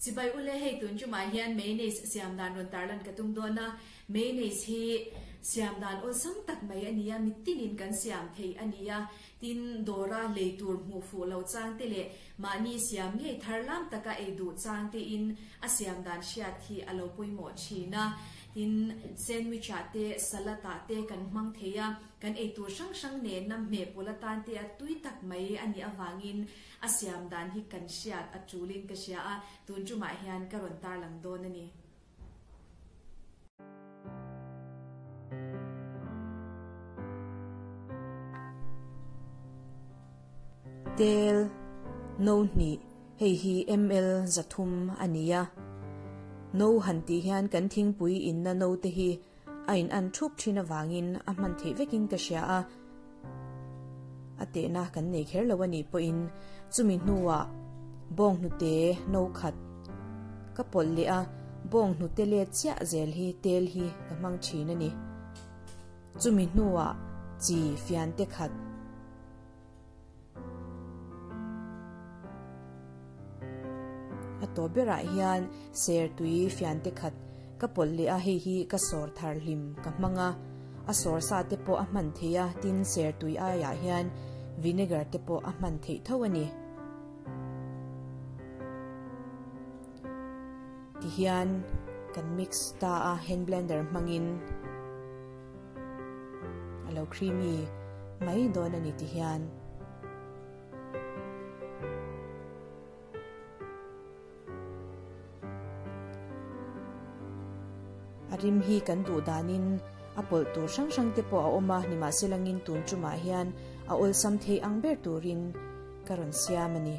Chibai ule hei tun tumah hian mayonnaise siam dan rawn tarlan ka tum dawn a, mayonnaise hi siam dan awlsam tak mai a ni a, mitinin kan siam thei a ni a, tin dawra lei tur hmuh fuh lo chang te leh mahni siam ngei thar lam taka ei duh chang te in a siam dan hriat hi a lo pawimawh thin a, tin sandwich ah te salad ah te kan hmang thei a, kan ei tur hrang hrang nena hmeh pawlh atan te a tui tak mai a nih avangin A siam dan hi kan hriat a tulin ka hria a, tun tumah hian ka rawn tarlang dawn a ni. Tel no hnih, hei hi ml 300 a ni a. No han tih hian kan thingpui inna no te hi a in an thup thin avangin a hman theih vekin ka hria a, a tehna kan nei kher lo a nih pawhin chumi hnuah bawng hnute no khat ka pawlh leh a, bawng hnute let chiah zel hi tel hi ka hmang thin a ni. Chumi hnuah chi fian te khat. A tawp berah hian ser tui fian te khat ka pawlh leh a, hei hi ka sawr thar hlim ka hmang a, a sawr sa te pawh a hman theih a, tin ser tui aiah hian vinegar te pawh a hman theih tho a ni. Tihian kan mix ta a hand blender hmangin. A lo creamy mai dawn a ni ti hian. A rim hi kan duh danin a pawlh tur hrang hrang te pawh a awm a, nimahselangin tun tumah hian a awlsam thei ang ber turin ka rawn siam a ni.